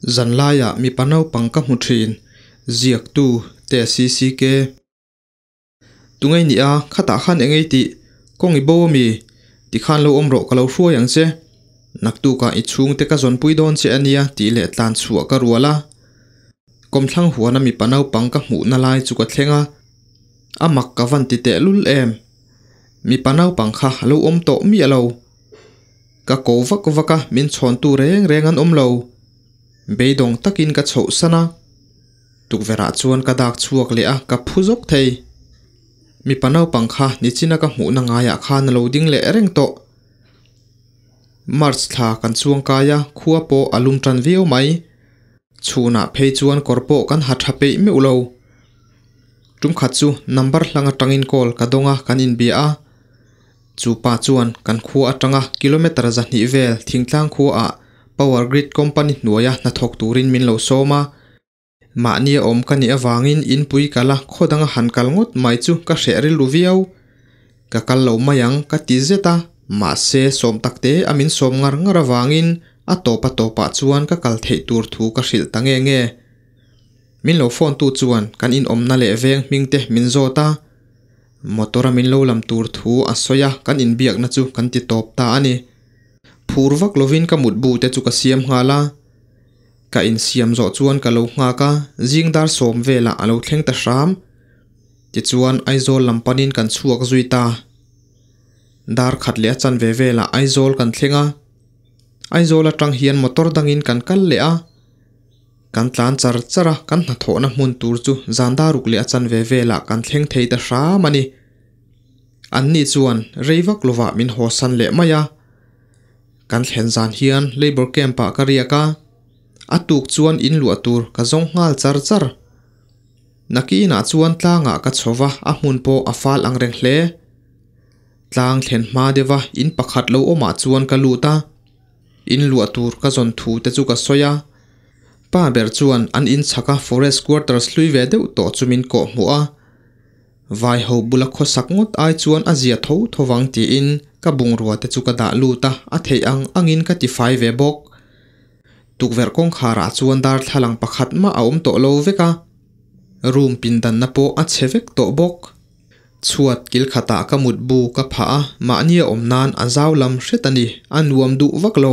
Zanlaiah mipa naupang ka hmu thin, ziaktu te CCK. Tungei ni a, khatah khan engei tih, kawng i bo ami? Tikhan lo awm rawh ka lo hruai ang che. Naktukah i chhungte ka zawnpui dawn che ania tih leh tlan chhuah ka rual a. Kawmthlang huana mipa naupang ka hmuhna lai chu ka thleng a, a mak ka van ti tehlul em. Mipa naupang kha a lo awm tawh miah lo. Ka ko vak vak a, min chhawntu reng reng an awm lo. Beidawng takin ka chhoh san a. Tukverhah chuan ka dak chhuak leh a, ka phu zawk thei. Mipa naupang kha nichina ka hmuhna ngaiah khan a lo ding leh reng tawh. March thla kan chuang kai a, khua pawh a lum tan viau mai. Chhunah phei chuan kawr pawh kan ha tha peih meuh lo. Tum khat chu number hlang atangin call ka dawng a, kan inbia a. Chu pa chuan kan khua atanga kilometre 200 vel thingtlang khuaah Power Grid Company hnuaia hnathawk turin min lo sawm a. Mahnia awm ka nih avangin inpui kal a khaw danga han kal ngawt mai chu ka hreh rilru viau. Ka kal lo mai ang ka ti zet a, mahse sawm takte a min sawm ngar ngar avangin a tawp a tawpah chuan ka kal theih tur thu ka hrilh ta nge nge. Min lo phone tu chuan kan inawmna leh veng hming te min zawt a, motor a min lo lam tur thu a sawi a, kan inbiakna chu kan ti tawp ta a ni. Phur vak lovin ka mutbu te chu ka siam nghal a. Ka insiam zawh chuan ka lo nghak a, zing dar 10 velah a lo thleng ta hram. Tichuan Aizawl lam panin kan chhuak zui ta. Dar khat leh a chanve velah Aizawl kan thleng a. Aizawl atang hian motor dangin kan kal leh a. Kan tlan char char a, kan hnathawhna hmun tur chu zan daruk leh a chanve velah kan thleng thei ta hram a ni. Anni chuan rei vak lovah min hawsan leh mai a. Kan thlen zan hian labour camp ah ka riak a, a tuk chuan in luah tur ka zawng nghal char char. Nakinah chuan tlangah ka chho va, a hmun pawh a fal ang reng hle. Tlang thlen hma deuha in pakhat lo awmah chuan ka lut a, in luah tur ka zawn thu te chu ka sawi a. Pa ber chuan an in chhaka forest quarters hlui ve deuh tawh chu min kawh hmuh a. Vai ho bula khawsak ngawt ai chuan a zia tho tho vang tiin ka bungrua te chu ka dah lut a, a theih ang angin ka tifai ve bawk. Tukverh kawngkharah chuan darthlalang pakhat mah a awm tawh lo vek a, room pindanna pawh a chhe vek tawh bawk. Chhuat kil khatah ka mutbu ka phah a, mahni a awm nan a zau lam hret a ni, a nuam duh vak lo.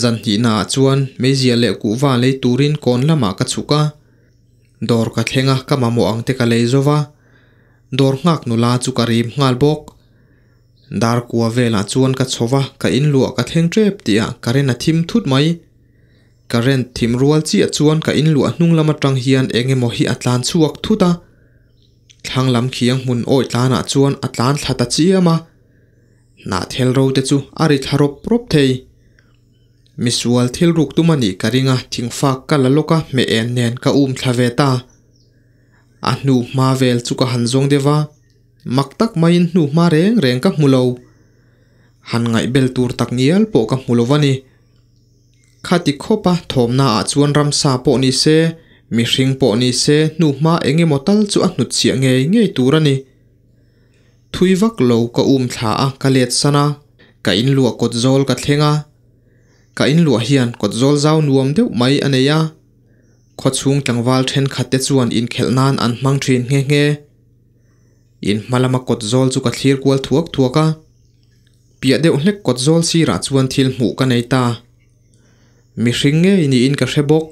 Zan hnihnaah chuan meizia leh kuhva lei turin kawn lamah ka chhuk a. Dawr ka thleng a, ka mamawh ang te ka lei zo va. Dawr nghak nula chu ka rim nghal bawk. Dar kua velah chuan ka chho va, ka in luah ka thleng tep tih ah current a thim thut mai. Current thim rual chiah chuan ka in luah hnung lam atang hian eng emaw hi a tlan chhuak thut a. Thlang lam khiang hmun awi tlanah chuan a tlan thla ta chiam a. Hnahthel ro te chu a ri thla rawp rawp thei. Misual thil ruk tum a nih ka ring a, thingfak ka la lawk a, hmeh en nen ka um thla ve ta. A hnu hma vel chu ka han zawng deuh a, mak tak maiin hnu hma reng reng ka hmu lo. Han ngaihbel tur tak ngial pawh ka hmu lo a ni. Khati khawp a thawmna ah chuan ramsa pawh ni se, mihring pawh ni se hnu hma eng emaw tal chu a hnutchhiah ngei ngei tur a ni. Thui vak lo ka um thla a, ka let san a, ka in luah kawt zawl ka thleng a. Ka in luah hian kawt zawl zau nuam deuh mai a nei a. Khaw chhung tlangval thenkhat te chuan inkhelh nan an hmang thin nghe nghe. In hma lama kawt zawl chu ka thlir kual thuak thuak a. Piah deuh hlek kawt zawl sirah chuan thil hmuh ka nei ta. Mihring ngei niin ka hre bawk.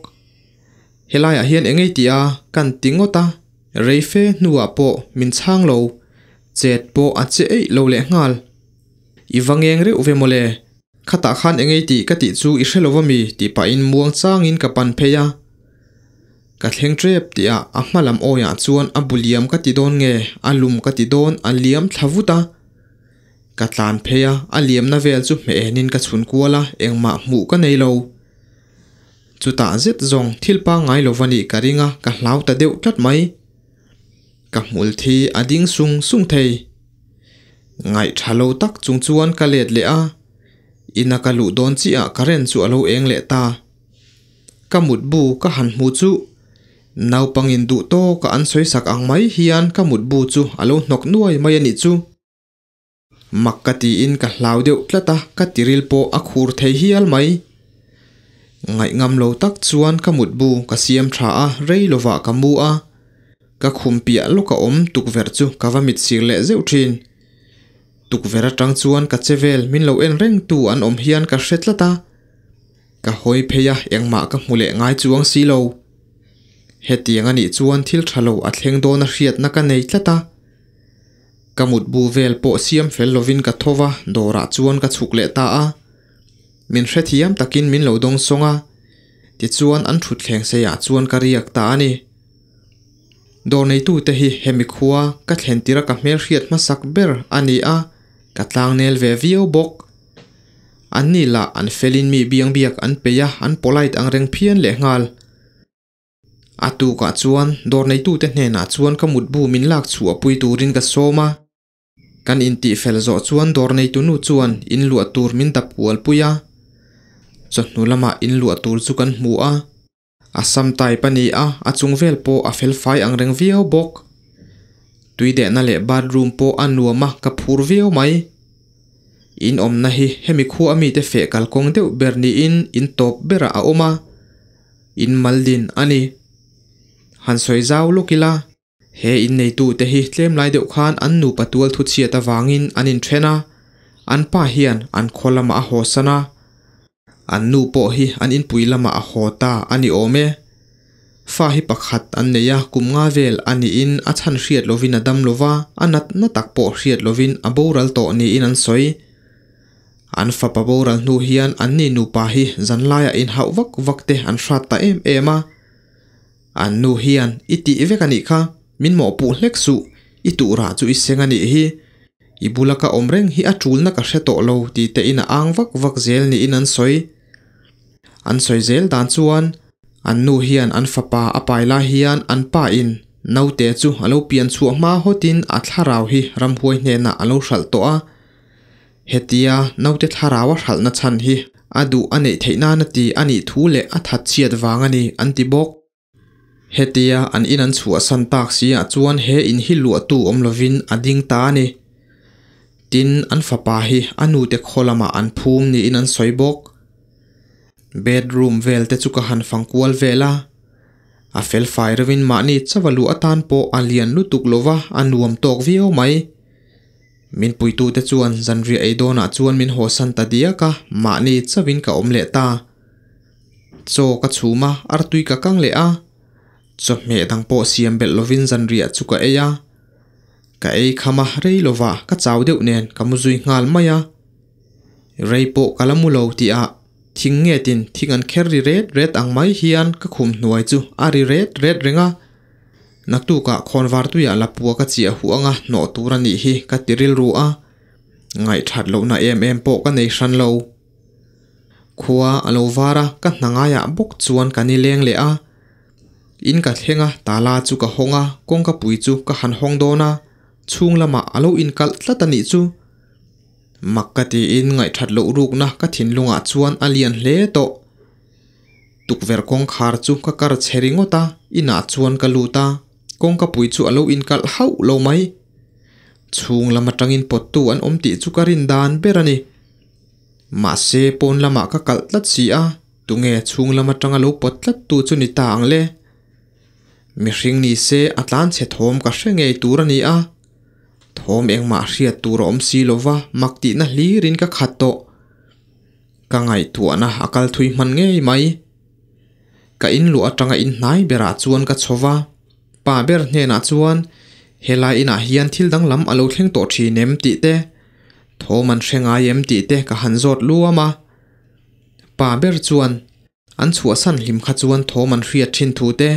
Helaiah hian eng ei tih a kan ti ngawt a, rei fe hnuah pawh min chhang lo, chet pawh a che eih lo leh nghal. I va ngeng reuh ve mawle, khatah khan eng ei tih ka tih chu i hre lo ami tih pahin muang changin ka pan phei a. Ka thleng tep tih ah a hma lam awiah chuan a bu liam ka ti dawn nge, a lum ka ti dawn a liam thla vut a. Ka tlan phei a, a liamna vel chu hmeh enin ka chhun kual a, engmah hmuh ka nei lo. Chutah zet zawng thil pangngai lo va nih ka ring a, ka hlau ta deuh tlat mai. Ka hmul thi a ding sung sung thei. Ngaih tha lo tak chung chuan ka let leh a, ina ka luh dawn chiah current chu a lo eng leh ta. Ka mutbu ka han hmu chu naupangin duh tawka an sawi sak ang mai hian ka mutbu chu a lo hnawk nuai mai a nih chu. Mak ka tiin ka hlau deuh tlat a, ka tiril pawh a khur thei hial mai. Ngaih ngam lo tak chuan ka mutbu ka siam tha a, rei lovah ka mu a. Ka khum piah lawka awm tukverh chu ka va mit sir leh zeuh thin. Tukverh atang chuan ka che vel min lo en reng tu an awm hian ka hre tlat a. Ka hawi phei a, engmah ka hmu leh ngai chuang si lo. Hetiang a nih chuan thil tha lo a thleng dawn a hriatna ka nei tlat a. Ka mutbu vel pawh siam fel lovin ka tho va, dawrah chuan ka chhuk leh ta a. Min hrethiam takin min lo dawng sawng a, tichuan an thutthleng seiah chuan ka riak ta a ni. Dawr neitute hi hemi khua ka thlen tir a ka hmelhriat hmasak ber a ni a, ka tlangnel ve viau bawk. Anni lah an felin mi biang biak an peih a, an polite ang reng phian lehnghal. A tukah chuan dawr neitute hnenah chuan ka mutbu min lak chhuah pui turin ka sawm a. Kan intih fel zawh chuan dawr neitu nu chuan in luah tur min dap kual pui a. Chawhnu lamah in luah tur chu kan hmu a. A sam type a ni a, a chung vel pawh a fel fai ang reng viau bawk. Tui dehna leh bathroom pawh a nuam a, ka phur viau mai. In awmna hi hemi khua mite feh kalkawng deuh ber niin in tawp berah a awm a. In mal din a ni. Han sawi zau lawk ila, he in neitute hi tlem lai deuh khan an nupa tual thu chhiat avangin an inthen a, an pa hian an khaw lamah a hawsan a, an nu pawh hi an inpui lamah a haw ta a ni awm e. Fa hi pakhat an nei a, kum nga vel a niin a chhan hriat lovin a dam lova, a natna tak pawh hriat lovin a boral tawh niin an sawi. An fapa boral hnu hian anni nupa hi zanlaiah inhauh vak vak te an hrat ta em em a. An nu hian i tih vek a nih kha, min mawhpuh hlek suh, i tuhrah chu i seng a nih hi. I bula ka awm reng hi a tulna ka hre tawh lo ti tein a ang vak vak zel niin an sawi. An sawi zel dan chuan an nu hian an fapa a pai lai hian an pa in naute chu a lo pian chhuah hma hawtin a thlarau hi ramhuai hnenah a lo hralh tawh a. Hetia naute thlarau a hralhna chhan hi a duh a neih theih nana ti a nih thu leh a that chhiat vang a ni an ti bawk. Hetia an in an chhuahsan tak si ah chuan he in hi luahtu awm lovin a ding ta a ni. Tin, an fapa hi a nute khaw lamah an phum niin an sawi bawk. Bedroom vel te chu ka han fang kual vel a, a fel fai reuhin mahni chauh a luh atan pawh a lian lutuk lova a nuam tawk viau mai. Min puitute chuan zanriah ei dawnah chuan min hawsan ta diak a, mahni chauhin ka awm leh ta. Chaw ka chhum a, artui ka kang leh a. Chawhmeh dang pawh siam belh lovin zanriah chu ka ei a. Ka ei kham a, rei lovah ka chau deuh nen ka mu zui nghal mai a. Rei pawh ka la mu lo tihah thing ngetin thing an kher ri ret ret ang mai hian ka khum hnuai chu a ri ret ret reng a. Naktukah khawnvar tuiah lapua ka chiah huh anga hnawh tur a nih hi ka ti rilru a, ngaihthat lohna em em pawh ka nei hran lo. Khua a lo var a, ka hna ngaiah bawk chuan ka ni leng leh a. In ka thleng a, tala chu ka hawng a, kawngka pui chu ka han hawng dawn a, chhung lamah a lo inkalh tlat a nih chu. Mak ka tiin ngaihthat loh rukna ka thinlungah chuan a lian hle tawh. Tukverh kawngkhar chu ka kar chhe ringawt a, inah chuan ka lut a, kawngka pui chu a lo inkalh hauh lo mai. Chhung lam atangin pawttu an awm tih chu ka rin dan ber a ni. Mahse pawn lamah ka kalh tlat si a, tunge chhung lam atanga lo pawt tlat tu chu ni ta ang le? Mihring ni se a tlan chhe thawm ka hre ngei tur a ni a, thawm engmah hriat tur a awm si lova mak tihna hlirin ka khat tawh. Ka ngaihtuahna a kal thui hman ngei mai. Ka in luah atanga in hnai berah chuan ka chho va, pa ber hnenah chuan helai inah hian thil danglam a lo thleng tawh thin em tih te, thawm an hre ngai em tih te ka han zawt luam a. Pa ber chuan an chhuahsan hlim kha chuan thawm an hriat thin thu te,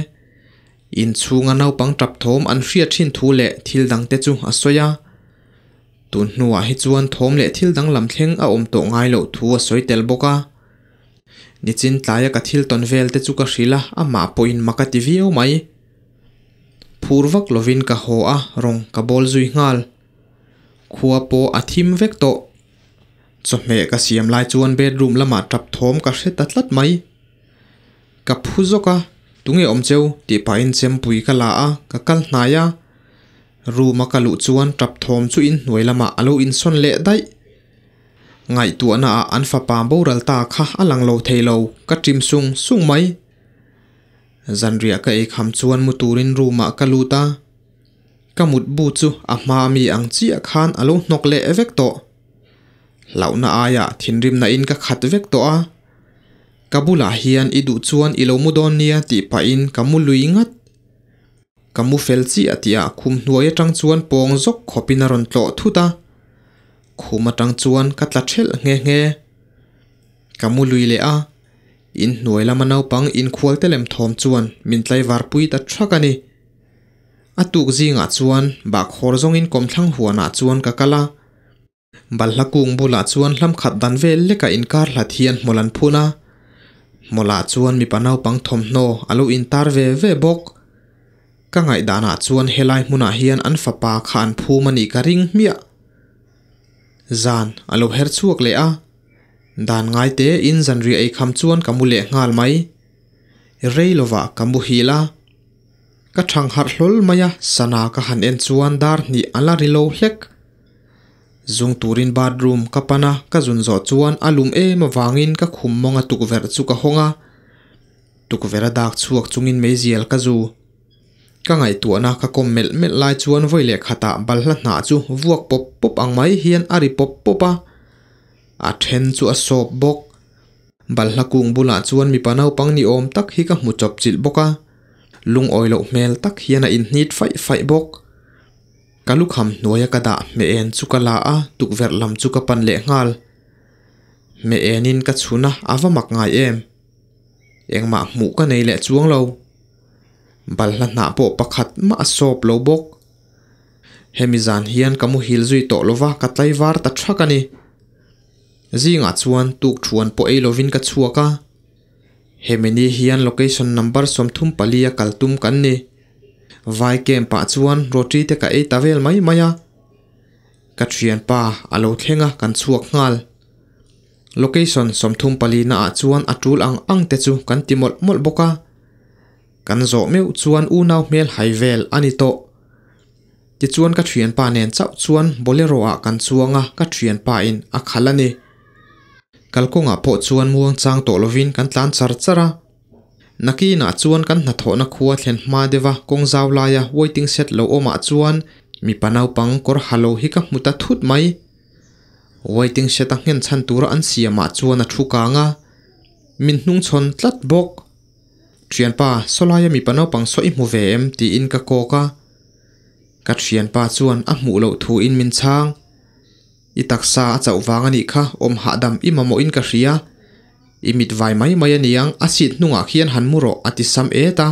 inchhunga naupang tap thawm an hriat thin thu leh thil dang te chu a sawi a. Tun hnuah hi chuan thawm leh thil danglam thleng a awm tawh ngai loh thu a sawi tel bawk a. Nichin tlaia ka thil tawn vel te chu ka hrilh a, amah pawhin mak a ti viau mai. Phur vak lovin ka haw a, rawng ka bawl zui nghal. Khua pawh a thim vek tawh. Chawhmeh ka siam lai chuan bedroom lamah tap thawm ka hre ta tlat mai. Ka phu zawk a, tunge awm cheu tih pahin chempui ka la a, ka kal hnai a. Room a ka luh chuan tap thawm chu inhnuai lamah a lo insawn leh daih. Ngaihtuahna ah an fapa boral ta kha a lang lo thei lo, ka ṭim sung sung mai. Zanriah ka ei kham chuan mu turin room ah ka lut a, ka mutbu chu a hma mi ang chiah khan a lo hnawk leh vek tawh. Hlauhna aia thinrimna in ka khat vek tawh a, ka bulah hian i duh chuan i lo mu dawn nia tih pahin ka mu lui ngat. Ka mu fel chiah tihah khum hnuai atang chuan pawng zawk khawpin a rawn tlawh thut a, khum atang chuan ka tla thelh nghe nghe. Ka mu lui leh a, inhnuai lama naupang inkhual te lem thawm chuan min tlaivar pui ta thak a ni. A tuk zingah chuan bahkhawr zawngin kawmthlang huanah chuan ka kal a, Balhla kung bulah chuan hlam khat dan vel leka inkar hlat hian hmawlh an phun a, hmawlhah chuan mipa naupang thawmhnaw a lo intar ve ve bawk. Ka ngaihdanah chuan helai hmunah hian an fapa kha an phum a nih ka ring hmiah. Zan a lo her chhuak leh a, dan ngai tein zanriah ei kham chuan ka mu leh nghal mai. Rei lovah ka muhil a. Ka thang harh hlawl mai a, sana ka han en chuan dar hnih a la ri lo hlek. Zung turin bathroom ka pan a, ka zun zawh chuan a lum em avangin ka khum mawnga tukverh chu ka hawng a. Tukverh a dak chhuak chungin meizial ka zu. Ka ngaihtuahna ka kawm melh melh lai chuan vawi leh khatah balhla hnah chu vuak pawp pawp ang mai hian a ri pawp pawp a. A then chu a sawp bawk. Balhla kung bulah chuan mipa naupang ni awm tak hi ka hmu chawp chilh bawk a, lungawi loh hmel tak hian a inhnit faih faih bawk. Ka lukham hnuaia ka dah hmeh en chu ka la a, tukverh lam chu ka pan leh nghal. Hmeh enin ka chhun a, a va mak ngai em. Engmah hmuh ka nei leh chuang lo. Balhla hnah pawh pakhat mah a sawp lo bawk. Hemi zan hian ka muhil zui tawh lova ka tlaivar ta thak a ni. Zingah chuan tuk thuan pawh ei lovin ka chhuak a, hemi ni hian location number 34 a kal tum kan ni. Vai camp ah chuan roti te ka ei ta vel mai mai a, ka thianpa a lo thleng a kan chhuak nghal. Location 34 na ah chuan a tul ang ang te chu kan ti mawlh mawlh bawk a, kan zawh meuh chuan unau hmel hai vel a ni tawh. Tichuan ka thianpa nen chauh chuan Bolero ah kan chuang a, ka thianpa in a khalh a ni. Kalkawngah pawh chuan muang chang tawh lovin kan tlan char char a. Nakinah chuan kan hnathawhna khua thlen hma deuha kawng zau laia waiting shed lo awmah chuan mipa naupang kawr ha lo hi ka hmu ta thut mai. Waiting shed a nghen chhan tura an siamah chuan a thu kang a, min hnungchhawn tlat bawk. Thianpa, sawlaia mipa naupang saw i hmu ve em? tiin ka kawk a. Ka thianpa chuan a hmuh loh thuin min chhang. I taksa a chauh vang a nih kha, awm hahdam i mamawhin ka hria. I mit vai mai mai a niang, a seat hnungah khian han mu rawh a ti sam et a.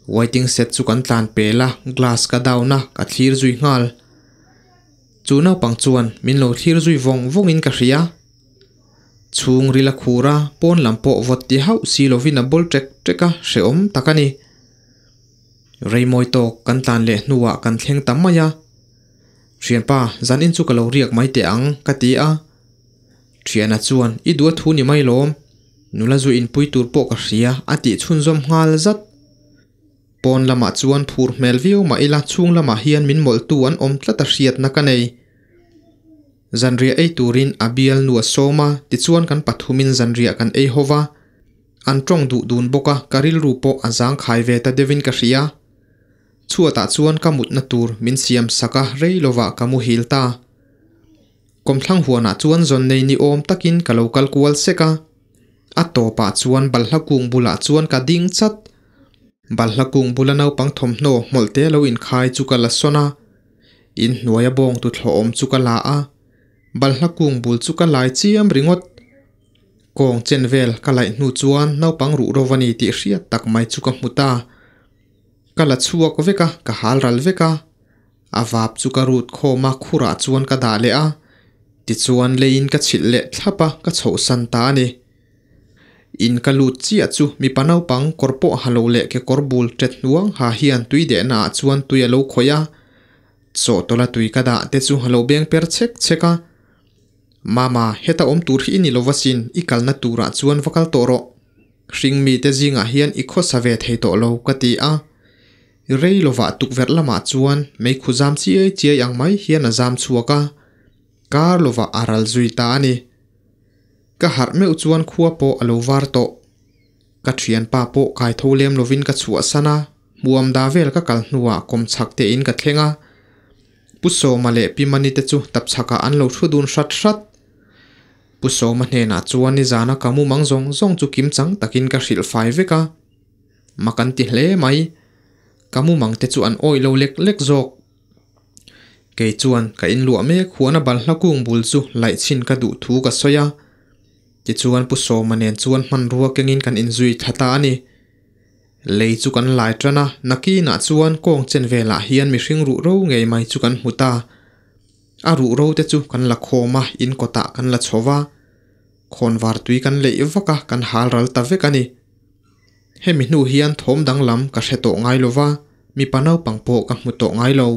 Waiting shed chu kan tlan pel a, glass ka down a, ka thlir zui nghal. Chu naupang chuan min lo thlir zui vawng vawngin ka hria. Chhung ril a khur a, pawn lam pawh vawt ti hauh si lovin a bawl ṭek ṭek a, hrehawm tak a ni. Reimawi tawk kan tlan leh hnuah kan thleng ta mai a. Thianpa, zanin chu ka lo riak mai teh ang, ka ti a. Thiana chuan, I duh a thu ni mai lawm, nula zu inpui tur pawh ka hria, a tih chhunzawm nghal zat. Pawn lamah chuan phur hmel viau mah ila chhung lamah hian min mawlhtu an awm tlat a hriatna ka nei. Zanriah ei turin a bial nu a sawm a, tichuan kan pathumin zanriah kan ei ho va. An tawng duh dun bawk a, ka rilru pawh a zangkhai ve ta deuhin ka hria. Chhuatah chuan ka mutna tur min siam sak a, rei lovah ka muhil ta. Kawmthlang huanah chuan zawn nei ni awm takin ka lo kal kual sek a. A tawpah chuan balhla kung bulah chuan ka ding chat. Balhla kung bula naupang thawmhnaw hmawlhte lo inkhai chu ka la sawn a. In hnuaia bawng tuthlawh awm chu ka la a, balhla kung bul chu ka lai chiam ringawt. Kawng chen vel ka laih hnu chuan naupang ruh ro va ni tih hriat tak mai chu ka hmu ta. Ka la chhuak vek a, ka hal ral vek a. A vap chu ka rut khawm a, khurah chuan ka dah leh a. Tichuan leiin ka chhilh leh thlap a, ka chhohsan ta a ni. In ka lut chiah chu mipa naupang kawr pawh ha lo leh kekawr bul ṭet hnuang ha hian tui dehna ah chuan tui a lo khawih a, chawhtawlh a tui ka dah te chu a lo beng per chhek chhek a. Mama, heta awm tur hi i ni lo va sin, i kalna turah chuan va kal tawh rawh. Hring mite zingah hian i khawsa ve thei tawh lo, ka ti a. Rei lovah tukverh lamah chuan meikhu zam chiai chiai ang mai hian a zam chhuak a. Kar lovah a ral zui ta a ni. Ka harh meuh chuan khua pawh a lo var tawh. Ka thianpa pawh kai tho lem lovin ka chhuahsan a, hmuam da vel ka kal hnuah kawmchhak te in ka thleng a. Pu Sawma leh Pi Mani te chu tapchhakah an lo thu dun hrat hrat. Pu Sawma hnenah chuan nizana ka mumang zawng zawng chu kimchang takin ka hrilh fai vek a. Mak an ti hle mai. Ka mumang te chu an awih lo lek lek zawk. Kei chuan ka inluah mek huana balhla kung bul chu laih chhin ka duh thu ka sawi a. Tichuan Pu Sawma nen chuan hmanrua kengin kan inzui thla ta a ni. Lei chu kan lai tan a, nakinah chuan kawng chen velah hian mihring ruh ro ngei mai chu kan hmu ta. A ruh ro te chu kan la khawm a, in kawtah kan la chho va. Khawnvar tui kan leih vak a, kan hal ral ta vek a ni. Hemi hnu hian thawm danglam ka hre tawh ngai lo va, mipa naupang pawh ka hmu tawh ngai lo.